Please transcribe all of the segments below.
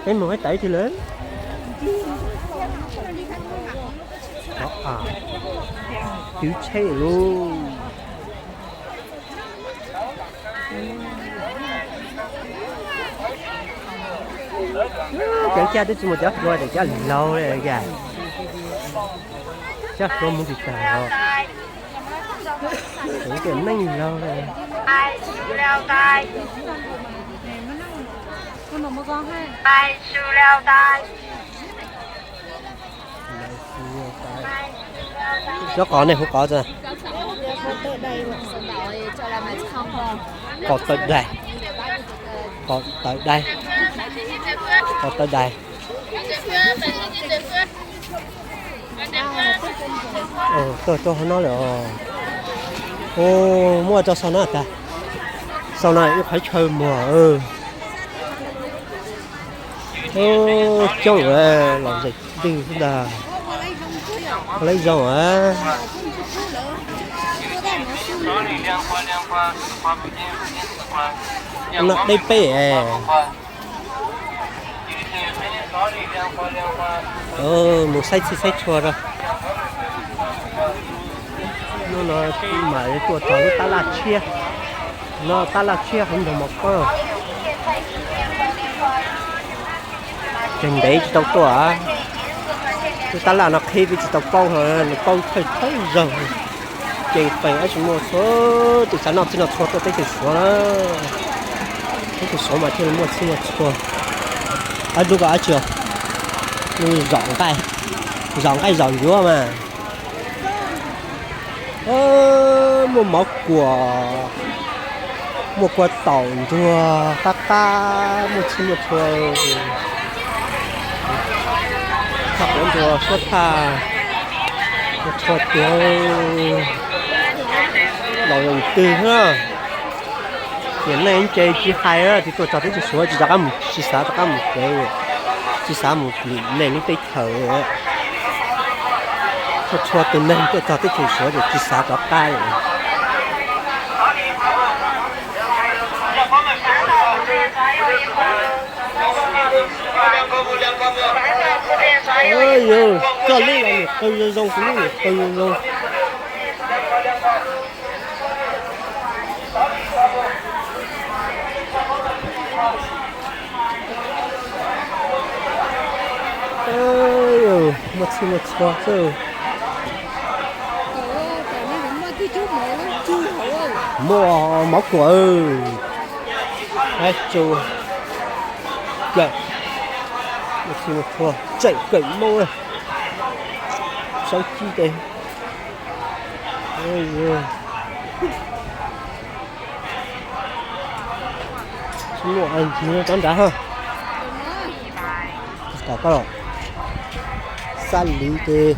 Peb mus ib tawm ib tug lawm. Twv tsheb lauj. Cov caj twb tsis muaj cov hluas, cov laug li cas. Cov hluas mus tsis tag os. Cov neeg laug li. Cov qos nej hu qos txog? Qos tawv dais. Qos tawv dais. Qos tawv dais. Tuaj rau hauv no lawm. Muaj rau sau no tag. Sau no ib qhov chaw muag. Coob los zem ntwg xwb ntag. Laib zoo a. No deb peb es. Mus saib txhij saib txhua rau. Hnub no mam li tuaj txog lub tab laj tshiab. No tab laj tshiab hauv nroog Mos Koj. Ces ntev tsis tau tuaj. Lub tab laj no qhib peb tsis tau paub, nws paub thawj thawj zaug. Ces feem ib tsis muaj txhua tus xav noj txhij noj txhua tuaj teb chaws Suav na. Teb chaws Suav mas thiaj li muaj txhij muaj txhua. Ab lub ko dab tsi? Zom nqaij, zom nqaij zom ncuav mas. Muaj mov kuam, muaj kua taum ntsuag qab qab, muaj txhij muaj txhua. Thaj quav ntsuag suab thaj, txhua tiag. Laus leej twg na, tiam neej ntse tsis hais, tsis tuaj txog teb chaws Suav tsis rov qab mus, tsis xav rov qab mus tsev, tsis xav mus plim nej lub teb chaws. Txhua txhua tus neeg tuaj txog teb chaws Suav ces tsis xav rov qab li. Yog koj lub los niam qw zoo zoo, kuv lub niam qw zoo zoo. Muaj txhij muaj txhua xwb. Muaj mov kuam, haib tsu, kawm, muaj txhij muaj txhua, tseem kawm Hmoob, sawv cib tes. Tsis muaj ncig rov nrad ha. Tom koj los xab liv ces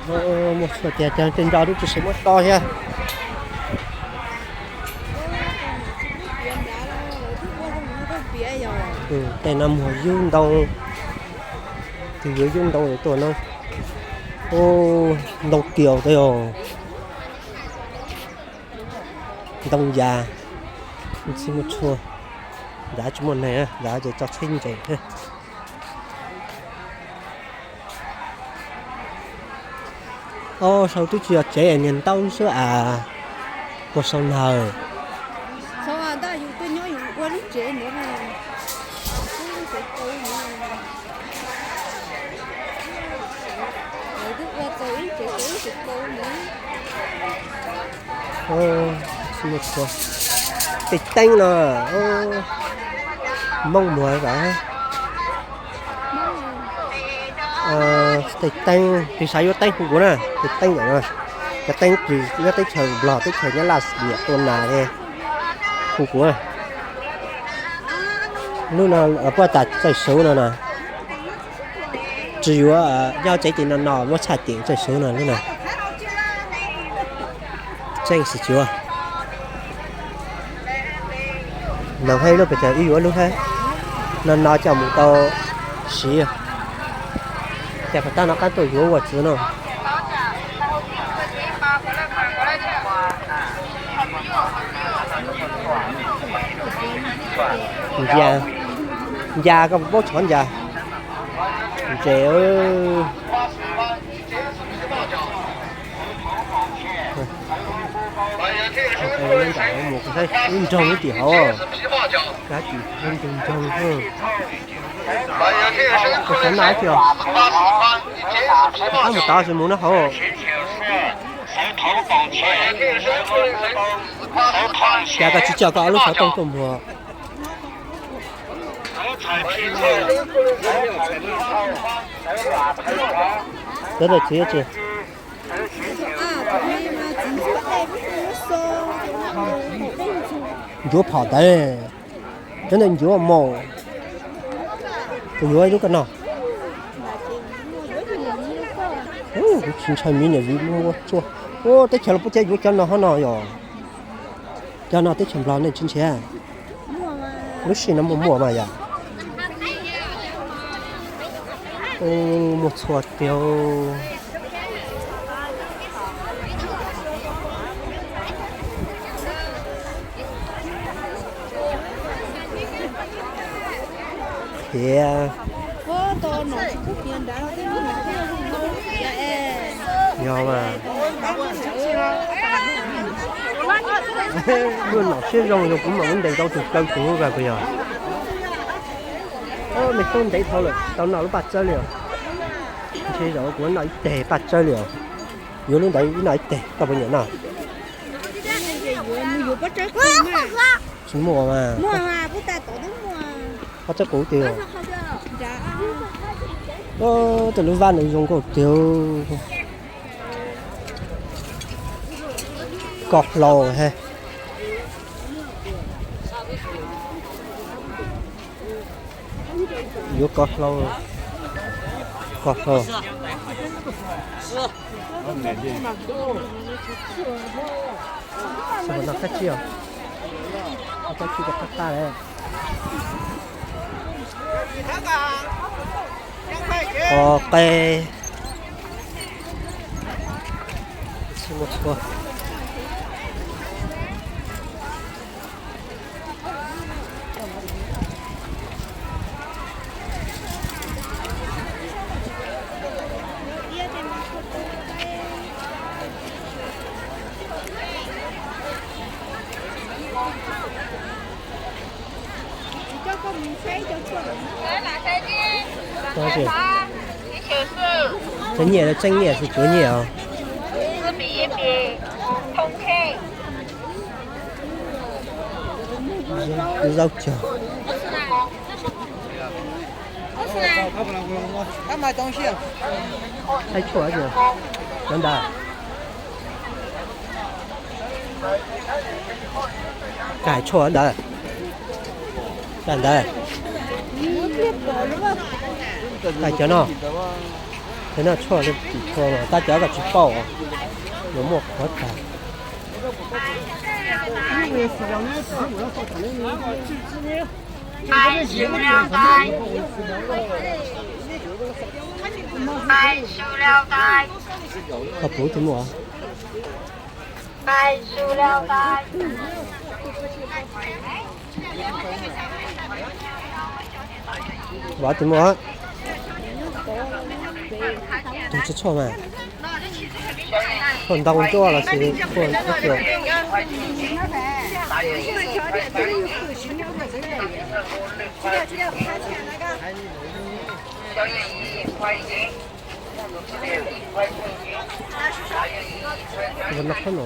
muaj txhua tiag, cov tej nco twb tsis muab to thiab. Tej no muag yub ntoo, tus yuav yub ntoo tuaj no. Ntoo tiaus tej os. Ntoo yas, txhij muaj txhua, nrad tsis muaj neeg, nrad ces tso tsheb ntses. Au, sau twb tsis yog tsev, niag ntaub xwb as. Puas sau nawb? Tej teeb no, Hmoob muag as. Tej teeb, tus xav yuav teeb hu kuv na, tej teeb ntawm no. Cov teeb plis nyob teb chaws Nplog, teb chaws Nyab Laj, Xilias, tua nas li, hu kuv. Lub no puag ta txawj suv no na. Tsis yuav, yog tsev ces no no muab tshaj ceem txawj suv no lub no. Tseem xwm tsuav. Noog hab ib lub pes tsawg ib yuav lub hab. No no coj mus tau siv. Cas puas tab no qab tuaj yuav ua txwv no. Ntsia, Ncas koj paub tshov ncas. Ntses. Mus saib ib nroog tim hauv. Kab tim nroog nroog. Koj xav noj dab tsi os? Koj mus tod tsis mus noj hauv. Cas koj tsis coj koj ob lub xov tooj tuaj muag? Cov ntawd txiv tsi? Ncuav phom ntawd. Cov ntawd ncuav mos. Kuv yuav ib lub koj noj. Kuv tsis ntshai miv niam viv muaj tsuaj. Ua teb chaws los puab cav yuav cov no hov no yom. Cov no teb chaws Nplog nej tsis nrhiav? Lub sij no muaj muaj mas yom. Muaj txhua tiag. Thiab. Yog mas. Kuj nom siab zoo yog kuv mam lub ntes tau tus plaws tus lub vas puas yog? Me tub ntev dhau lawm tau noj lub paj tsawb li os. Ntshe zaum kuv noj ib teg paj tsawb li os. Yuav lub ntawd ib noj ib teg koj puas nyiam noj? Tsis muaj mas. Paj tsawb qus tiag. Tej lub vaj no zoo nkauj tiag. Koj hlau he. Yuav koj hlau. Koj hlau. Xyov no kab tsib os. Kab tsib koj qab qab le. Qos qe. Txhua txhua. Cov nyiaj no tseeb nyiaj xwb, cuav nyiaj os. Zaub cog. Hais tshuaj, cov ntawd. Koj hais tshuaj ntawd. Koj ntawd. Koj cov no. Cov no tshuaj, tim tshuaj mas tab cov koj tsis paub, yuav muaj qhuav tag. Koj puv tus muaj. Vam tus muaj. Tus tshuaj tshuaj mas. Tshuaj ntau ncuab los sis tshuaj ntsuab cua. Ua no qhob no.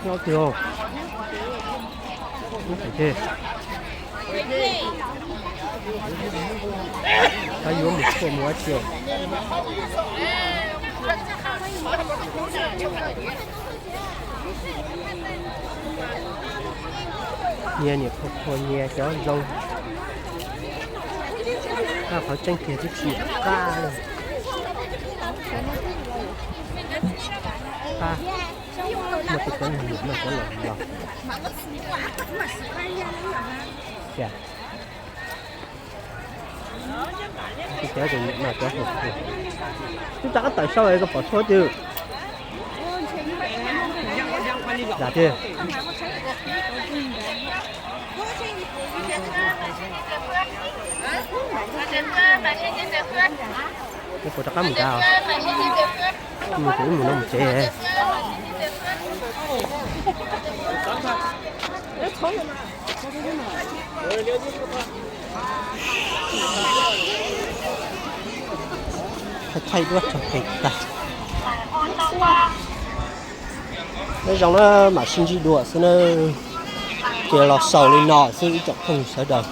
Nyob twg? Nyob twg? Tab yuav mus tshuaj mus dab tsi? Nyias niam qhuas qhuas nyias cov zoo. Qab qhov tseeb tiag twb tsis qab li. Qab, muaj tej cov niam no cov laus los. Cia. Twb rov qab tawm sau koj pom tshuaj twg. Dam tiag. Puas rov qab mus nrad? Mus ces wb mus no mus tsev. Thaij duab tso pem tag. Nyob zoo na, mam sib ntsib dua xwb na. Ces los xaus li no xwb ib tsoom phooj ywg sawv daws.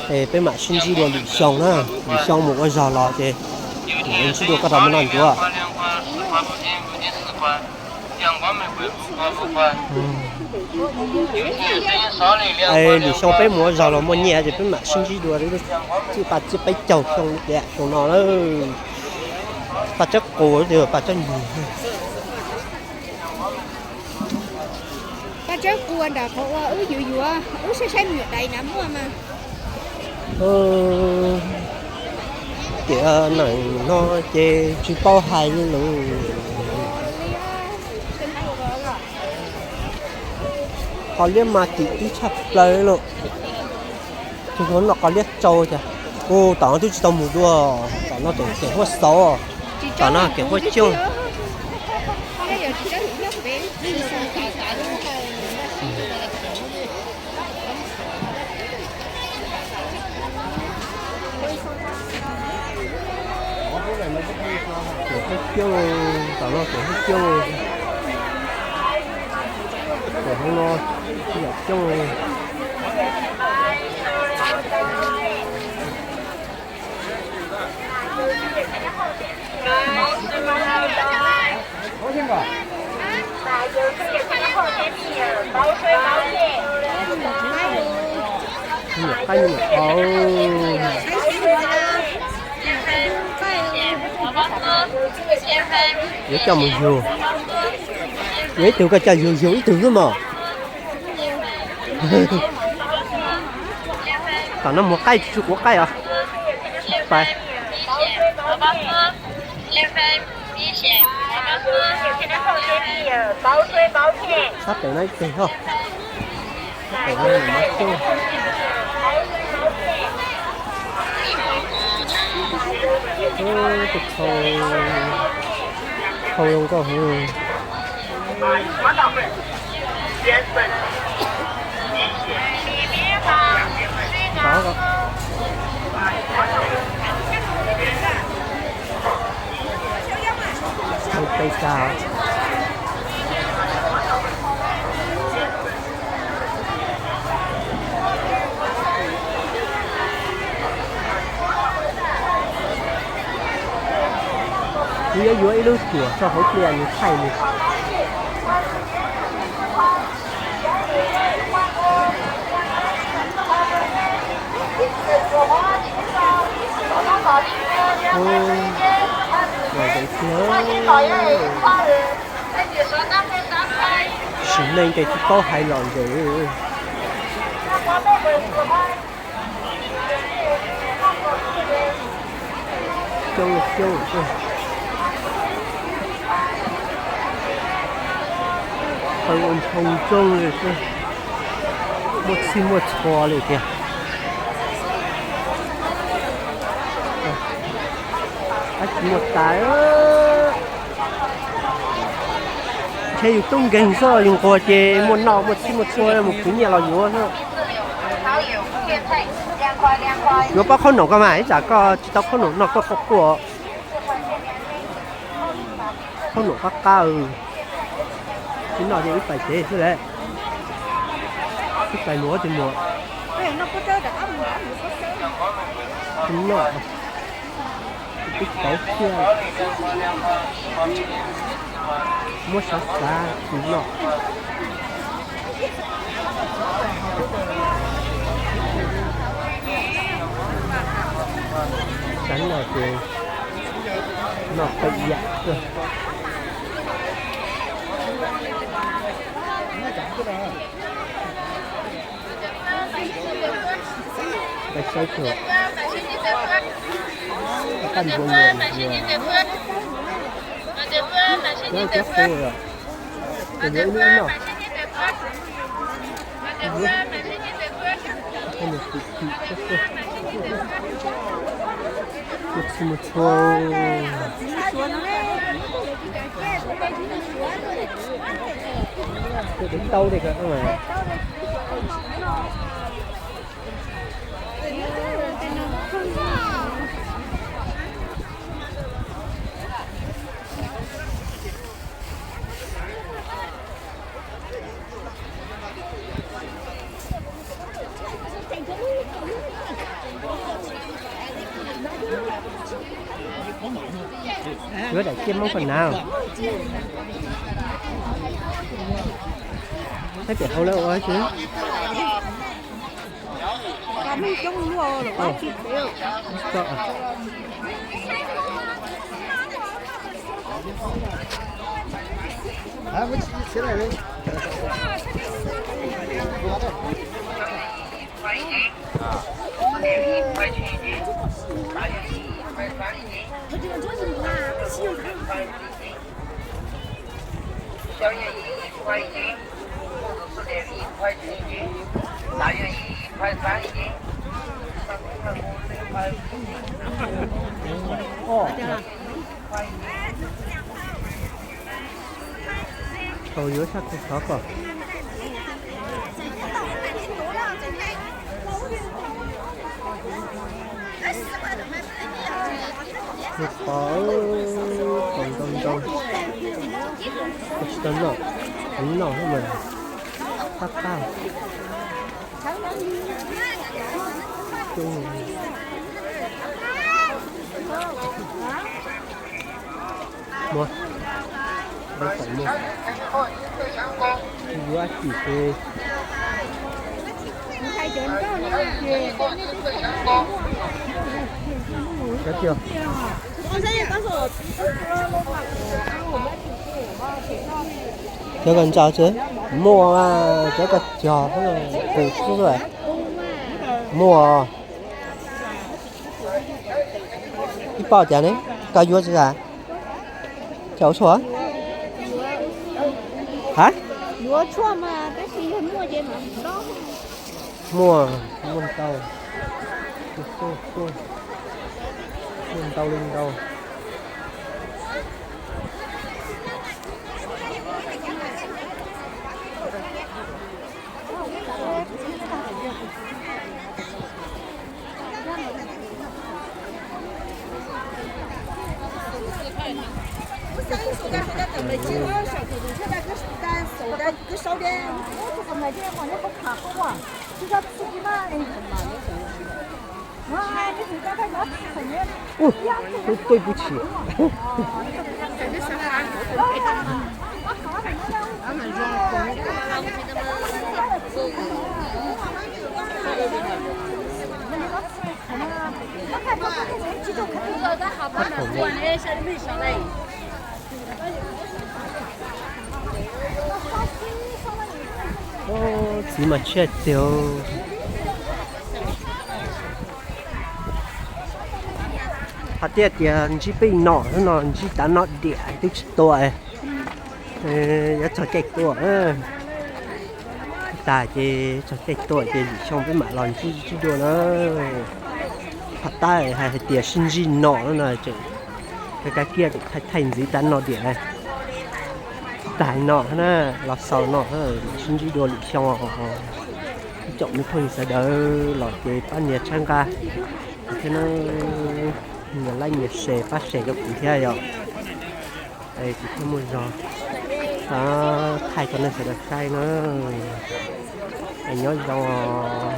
Es peb mam sib ntsib dua lwm xyoo na, lwm xyoo mus ua zog los ces mam li ntsib dua koj rau hmo no ntsuav. Es lwm xyoo peb mus ua zog los muaj nyiaj ces peb mam sib ntsib dua, txij paj txij peb caug xyoo tiam xyoo no lawm. Paj tsawb qus, paj tsawb nyiag. Paj tsawb qus nram qhov uas wb yuav yuav, wb saib saib me nyuam dais na muaj mas. Tiam neem no ces tsis paub hais li lawm. Qos liab mas kim tib tshaj plaws li. Tus no qos liab tsau cas. Ua tom no twb tsis tau mus dua, tom no kev huab xauv, tom no kev huab coob. Kev huab coob, tom no kev huab coob, tom no yam coob. Nyuam qaib nyuam qau. Yuav coj mus yug. Yuav ib tug koj coj yug, yug ib tug xwb mog. Tom no muag qaib tsis tshua quav qaib os. Pais. Sab pem no ib teg os. Sab pem no mas coob. Tus khau, khau zoo nkauj heev. Ua peb sab. Kuv yuav yuav ib lub cuam tso hauv pliaj nws thaij nws. Lom zem tiag. Sim neej ces tsis paub hais lom zem. Coob coob. Qhov ua ntshoo ntsoog li xwb, muaj txhij muaj txhua li tiag. Ab tsis muaj tas. Ntshe yus tub nkeeg xwb, yus nquag ces muaj noj muaj txhij muaj txhua mus khwv nyiaj los yuav xwb. Yuav pob qhaub noom koj mas ib tsam koj tsis tau qhaub noom no koj quaj quaj. Qhaub noom qab qab. Tsis noj ces wb pais tsev xwb lawm. Wb pais mus ua tsis muaj. Tsis noj. Twb kauv kiag. Muab xav xav tsis noj. Xav noj ces noj pem yam xwb. Peb saib tug Kab npua nyias nyias. Cab qus, yuav ib hnub ib noj. Mus txhua mus txhua. Tau de. Yuav daim ciaj Hmoob qhov nav. Saib pem hauv lawv ua tsi. Thaum yuav sab tus xov kom. Tus qos, qos ntau ntau. Tsis tau noj, kuv noj mas qab qab. Muaj, muaj, yuav dab tsi ces. Cov tiag. Cov koj ntsaws tsis muaj, cov koj cog qus xwb. Muaj. Ib pob cas ne, koj yuav tsis tas? Cov tshuaj? Ha? Muaj, muaj ntau. Muaj ntau li ntau. Ub, twb pub tshis. Txiv mas tshiab tiag. Hais tias, tias ntsib peb nom no ntsib tav no diam twb tsis tua. Yuav txog caij tua. Tag ces txog caij tua ces lwm xyoo peb mam los ntsib ntsib dua na. Phaj tab hais hais tias sib ntsib no na, tseem kab kiab tseem thaij thaij ntxiv tav no diam. Tag no na, los xaus no, sib ntsib dua lwm xyoo. Ib tsoom me phooj ywg sawv daws los ces pab nias tshawb nqa thiab na, nias like nias share pab share rau kuv thiab yom. Kuv thiaj muaj zog thaij rau nej sawv daws saib na. Nyob zoo,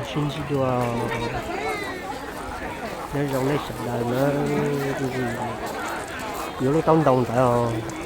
sib ntsib dua. Nyob zoo nej sawv daws na. Kuv yuav lub taub ntoo ntawd os.